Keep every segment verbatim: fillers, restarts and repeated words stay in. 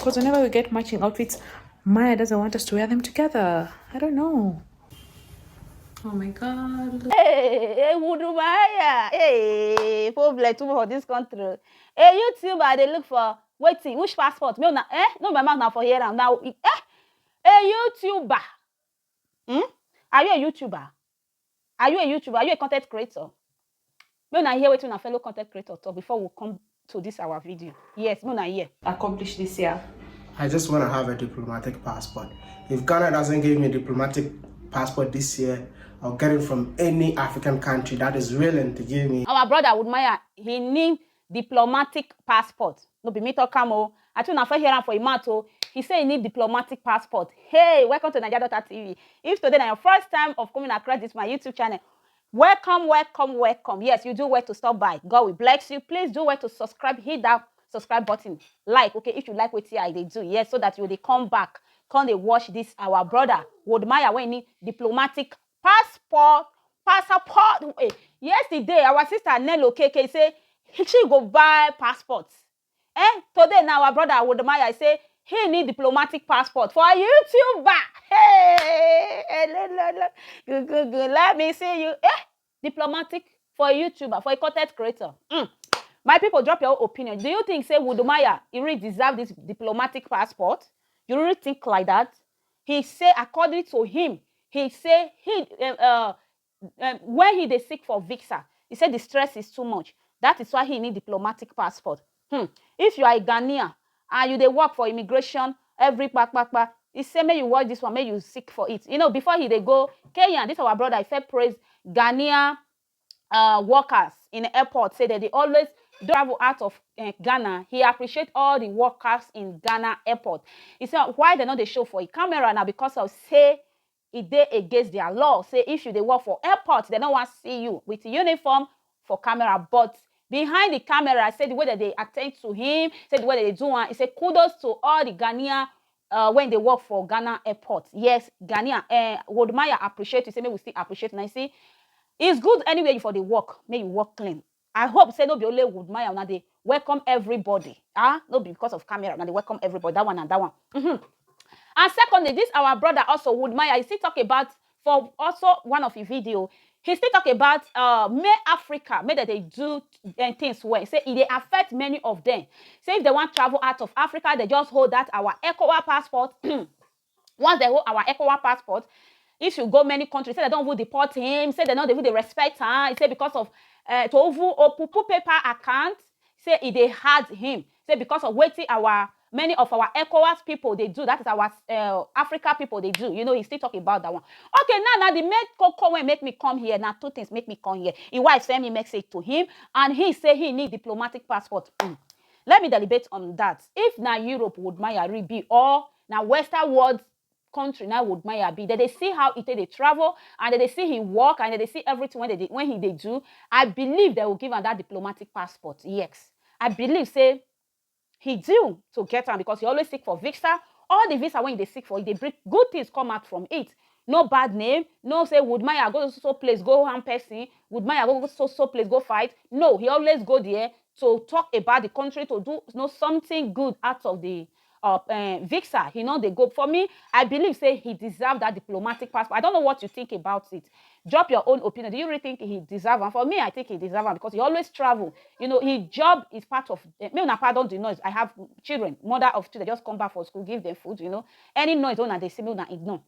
Because whenever we get matching outfits, Maya doesn't want us to wear them together. I don't know. Oh my god. Hey, hey, Wudumaya. Hey, problem too for this country. A YouTuber dey look for wetin? Which passport? Me una, eh? No, my mouth na for here am now. Eh? A YouTuber. Hmm? Are you a YouTuber? Are you a YouTuber? Are you a content creator? Me una hear wetin una fellow content creator talk before we come to this our video. Yes, me una hear. Accomplished this year. I just want to have a diplomatic passport. If Ghana doesn't give me a diplomatic passport this year, I'll get it from any African country that is willing to give me. Our brother Wudumaya, he need diplomatic passport. No be me talk am o. I think una first hear am for him mouth o. He say he need diplomatic passport. Hey, welcome to Naija Daughter T V. If today na your first time of coming across this my YouTube channel, welcome, welcome, welcome. Yes, you do well to stop by. God will bless you. Please do well to subscribe. Hit that subscribe button. Like, okay, if you like wetin I dey do, yes, so that you dey come back, come dey watch this our brother Wudumaya wey need diplomatic passport, passport. Eh, yesterday, our sister Nello K K say he, she go buy passport. Eh, today now our brother Wudumaya say he need diplomatic passport for a YouTuber. Hey, eh, le, le, le. Go, go, go. Let me see you. Eh, diplomatic for a YouTuber, for a content creator. Mm. My people, drop your own opinion. Do you think say Wudumaya he really deserve this diplomatic passport? You really think like that? He say, according to him, he say he um, uh, um, when he dey seek for visa, he say the stress is too much. That is why he need diplomatic passport. Hmm. If you are a Ghanaian and you dey work for immigration every kpakpakpa, he say make you watch this one, make you seek for it. You know, before he dey go Kenya, this our brother, he first praise Ghanaian uh, workers in airport, say that they always travel out of uh, Ghana. He appreciate all the workers in Ghana airport. He said why they no dey show for a camera now because of say e dey against their law. Say if you dey work for airport, they no wan see you with uniform for camera. But behind the camera, say the way that they attend to him, say the way that they do am, he say kudos to all the Ghanaian uh, when they work for Ghana airport. Yes, Ghanaian, uh, Wudumaya appreciate you. Say make we still appreciate. And I say it's good anywhere you for the work, make you work clean. I hope say no be only Wudumaya una dey welcome everybody. Ah, no be because of camera una dey welcome everybody. That one and that one. Mhm. And secondly, this our brother also Wudumaya, he still talk about for also one of his video. He still talk about uh make Africa, make that they do and things well. Say e dey affect many of them. Say if they wan travel out of Africa, they just hold that our ECOWAS passport. Once they hold our ECOWAS passport, if you go many countries, say they don't even deport him, say they no dey even dey respect am. He say because of uh, to even open put paper account, say e dey hard him. Say because of wetin our many of our ECOWAS people dey do, that is our uh, Africa people dey do. You know, he still talk about that one. Okay, now now the main koko wey make me come here, now two things make me come here. His wife send me message to him, and he say he need diplomatic passport. Mm. Let me deliberate on that. If na Europe Wudumaya really be, or na Western world country na Wudumaya be, dem dey see how e take dey travel, and dem dey see him work, and dem dey see everything wey dem dey, wey he dey do. I believe dem go give am that diplomatic passport. Yes, I believe say he due to get am because he always seek for visa. All the visa wey he dey seek for, e dey bring good things come out from it. No bad name, no say Wudumaya go so so place go harm person, Wudumaya go so so place go fight. No, he always go there to talk about the country, to do, you know, something good out of the uh, uh, visa. He no dey go. For me, I believe say he deserve that diplomatic passport. I don't know what you think about it. Drop your own opinion. Do you really think he deserve am? For me, I think he deserve am because he always travel. You know, his job is part of. Eh, me una pardon the noise. I have children, mother of children, just come back for school, give them food. You know, any noise una dey see, me una ignore.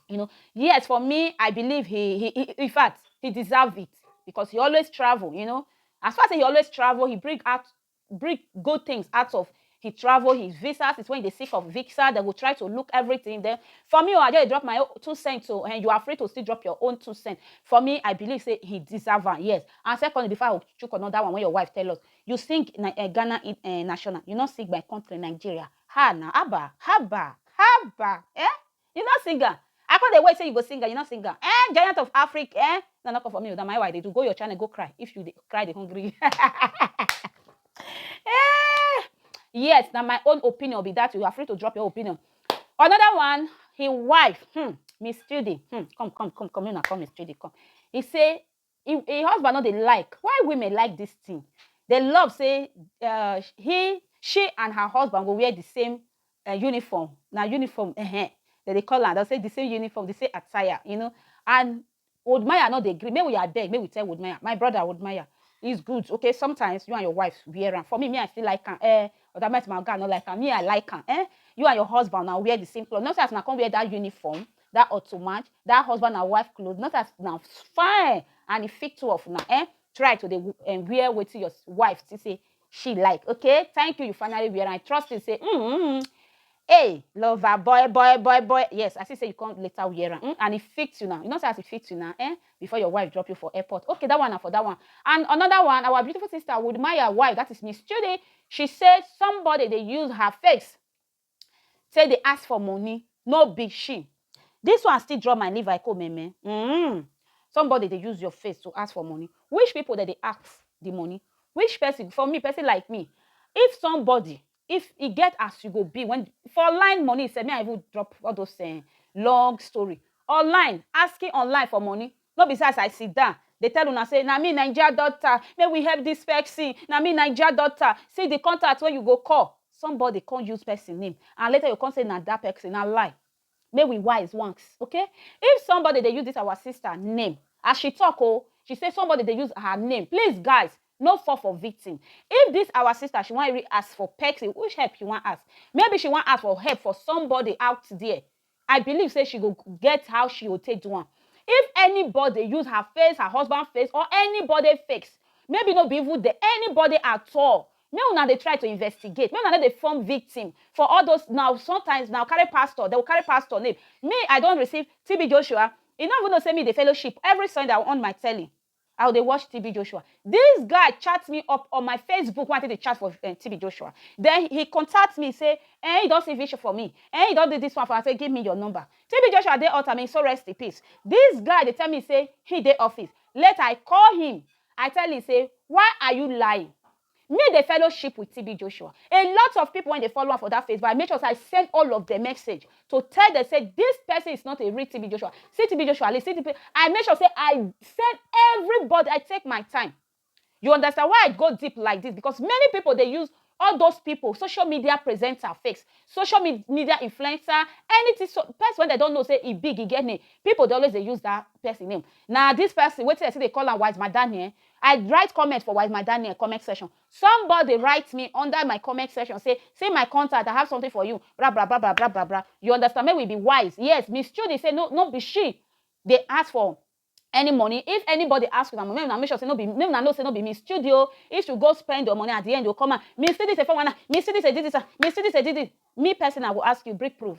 You know, yes, for me, I believe he, he, he in fact, he deserve it because he always travel. You know, as far as he always travel, he bring out bring good things out of he travel, his visas is when they seek of visa, they will try to look everything. Then for me, oh, I just drop my own two cents, so and you are free to still drop your own two cents. For me, I believe say he deserve am, yes. And secondly, before I chook another one, when your wife tell us, you sing na uh, Ghana in, uh, national, you not sing by country Nigeria. Ha na, haba, haba, haba, eh? You not singer. I can't wait say you go singer, you not singer. Eh, giant of Africa, eh? No, not come for me. That my wife they do. Go your channel, go cry. If you dey cry, they hungry. Eh, yes, now my own opinion be that you are free to drop your opinion. Another one, his wife, hmm, Miss Judy, hmm, come, come, come, come, you now come, Miss Judy, come. He say, he, his husband not they like. Why women like this thing? They love say uh, he, she and her husband go wear the same uh, uniform. Now uniform, uh-huh. They, they call her, they'll say the same uniform, the same attire, you know. And Woodmaya no dey gree. Make we abeg, make we tell Woodmaya. My brother Woodmaya, is good. Okay, sometimes you and your wife wear am. For me, me, I still like am. Eh, other my guy no like am. Me, I like am. Eh, you and your husband now wear the same cloth. Not as na come wear that uniform, that auto match, that husband and wife clothes. Not as na fine and it fit two of una. Eh, try to dey, um, wear wetin your wife still say she like. Okay, thank you. You finally wear. I trust you say, mm, hey, lover, boy, boy, boy, boy. Yes, I see say you come later wear am. Mm, and it fits you now. You know say as it fits you now, eh? Before your wife drop you for airport. Okay, that one na for that one. And another one, our beautiful sister Woodmaya wife, that is Miss Judy. She said somebody dey use her face say they ask for money, no be she. This one still draw my liver, I come, meme. Mm. Somebody dey use your face to ask for money. Which people that they ask the money? Which person? For me, person like me, if somebody, if e get as you go be when for online money, say me I even drop all those, eh, long story. Online, asking online for money. No be say as I sit down, they tell una say, "Na me, Nigeria daughter, may we help this person. Na me, Nigeria daughter. See the contact when you go call." Somebody can't use person name. And later you can't say, "Na that person, na lie." May we wise once, okay? If somebody they use this our sister name, as she talk, oh, she say somebody they use her name. Please, guys, no fall for victim. If this our sister, she want to ask for person, which help you want ask? Maybe she want ask for help for somebody out there. I believe say she go get how she go take do am. If anybody use her face, her husband face, or anybody face, maybe no be even the anybody at all, make una dey try to investigate. Make una no dey form victim for all those. Now sometimes now carry pastor, they will carry pastor name. Me, I don't receive T B Joshua. You no even know say me the fellowship. Every Sunday I on my telly, I dey watch T B Joshua. This guy chat me up on my Facebook. Wanted to chat for, uh, T B Joshua. Then he contact me say, "Eh, he don't see vision for me. Eh, he don't do this one for." I say, "Give me your number." T B Joshua dey out. I mean, so rest in peace. This guy they tell me say he dey office. Later I call him. I tell him say, "Why are you lying?" Me, they fellowship with T B Joshua. A lot of people when they follow am for that Facebook, I make sure say I send all of the message to tell them say this person is not a real T B Joshua. See T B Joshua, see T B. I make sure say I send everybody. I take my time. You understand why I go deep like this? Because many people they use all those people, social media presenter, fakes, social me- media influencer, anything. So person when they don't know say he big, he get name. People they always they use that person name. Now this person, wait till I see they call her Wise Madaniel. I write comment for Wise Madaniel comment section. Somebody write me under my comment section, say, "See my contact, I have something for you." Blah blah blah blah blah blah blah. You understand? May we be wise. Yes, Miss Judy say no, no be she. They ask for any money. If anybody ask for money, make una make sure say no be, make una know say no be Miss Judy. If you go spend your money at the end, you come out. Miss Judy say for one, Miss Judy say this, Miss Judy say this. Me person, I will ask you, bring proof.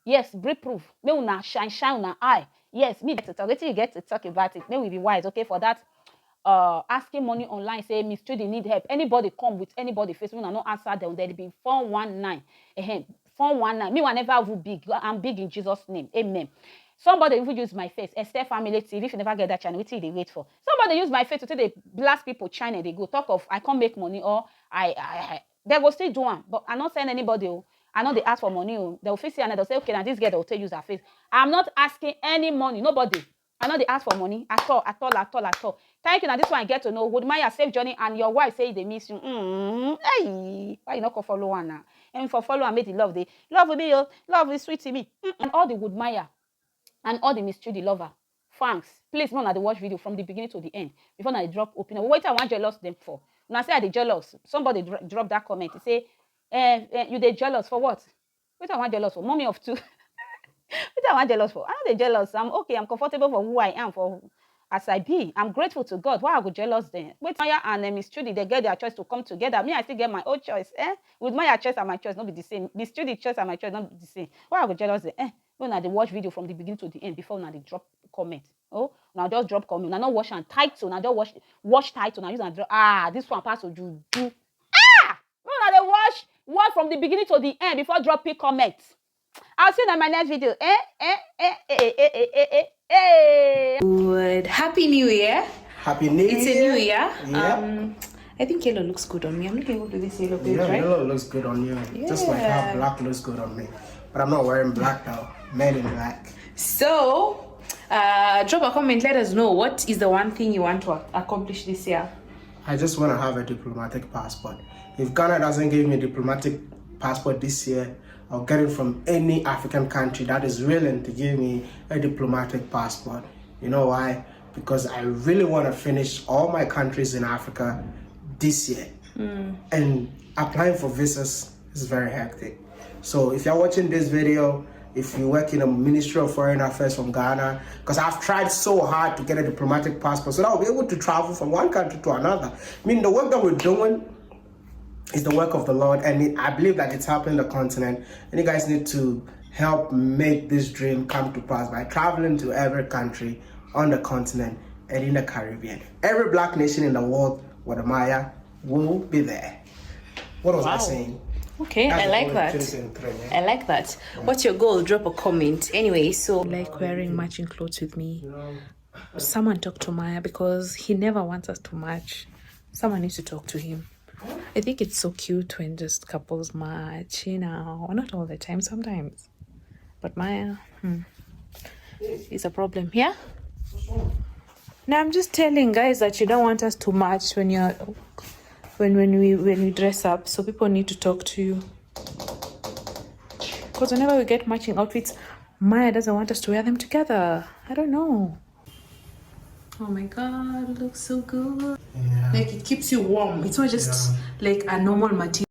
Yes, bring proof. Make una shine, shine una eye. Yes, me get to talk. Wetin you get to talk about it? May we be wise, okay, for that. Uh, asking money online, say Miss Judy need help. Anybody come with anybody face, when I no answer them, they be four one nine. Ehem, four one nine. Me, whenever I will big, I'm big in Jesus' name. Amen. Somebody even use my face. Esther Family T V. If you never get that channel, wetin you dey wait for? Somebody use my face to say they blast people channel. They go talk of I can't make money or I, I, I they go still do am, but I not send anybody. Oh, I know they ask for money. Oh, they'll face it and they'll say, "Okay, now this girl they'll take use her face." I'm not asking any money, nobody. I know they ask for money at all, at all, at all, at all. Thank you. Now this one I get to know. Woodmaya, safe journey, and your wife say they miss you. Mm, hey, why you not go follow one now? And for follow and make the love, they love with me, oh, love is sweet to me. Mm-mm. And all the Woodmaya and all the Miss Judy lover, thanks. Please, no, na dey watch video from the beginning to the end before na dey drop opinion. Wetin I wan jealous them for? Una say I dey jealous. Somebody dro- drop that comment. He say, eh, eh, "You dey jealous for what?" Wetin I wan jealous for? Mommy of two. Wetin I wan jealous for? I no dey jealous. I'm okay. I'm comfortable for who I am, for as I be. I'm grateful to God. Why I go jealous them? Wait, Maya and, eh, Miss Judy, they get their choice to come together. Me, I still get my own choice. Eh? With Maya choice and my choice, not be the same. Miss Judy choice and my choice, not be the same. Why I go jealous them? Eh? When I dey watch video from the beginning to the end before una dey drop comment. Oh, now just drop comment. Now not watch and title. Now just watch watch title. Now use and drop. Ah, this one pass Ojuju. Ah, when I dey watch watch from the beginning to the end before dropping comment. I'll see you in my next video. Eh, eh, eh, eh, eh, eh, eh, eh, eh. Good. Happy New Year. Happy New It's a Year. New year. Yeah. Um, I think yellow looks good on me. I'm looking good with this yellow, yeah, right? Yellow looks good on you. Just like how, yeah, black looks good on me. But I'm not wearing black though. Men in black. So, uh, drop a comment. Let us know what is the one thing you want to accomplish this year. I just want to have a diplomatic passport. If Ghana doesn't give me a diplomatic passport this year. I'll get it from any African country that is willing to give me a diplomatic passport. You know why? Because I really want to finish all my countries in Africa this year. And applying for visas is very hectic. So if you're watching this video, if you work in a Ministry of Foreign Affairs from Ghana, because I've tried so hard to get a diplomatic passport so that I'll be able to travel from one country to another. I mean, the work that we're doing is the work of the Lord, and it, I believe that it's happening on the continent. And you guys need to help make this dream come to pass by traveling to every country on the continent and in the Caribbean. Every black nation in the world, Wode Maya will be there. What was I Wow. saying? Okay, That's I the like goal of that. twenty twenty-three, yeah. I like that. What's your goal? Drop a comment. Anyway, so like wearing matching clothes with me. Someone talk to Maya because he never wants us to match. Someone needs to talk to him. I think it's so cute when just couples match, you know, not all the time, sometimes. But Maya, hmm, is a problem. Yeah? No, I'm just telling guys that you don't want us to match when you're when when we when we dress up. So people need to talk to you. Because whenever we get matching outfits, Maya doesn't want us to wear them together. I don't know. Oh my god, it looks so good. Yeah. Like it keeps you warm. It's not just like a normal material.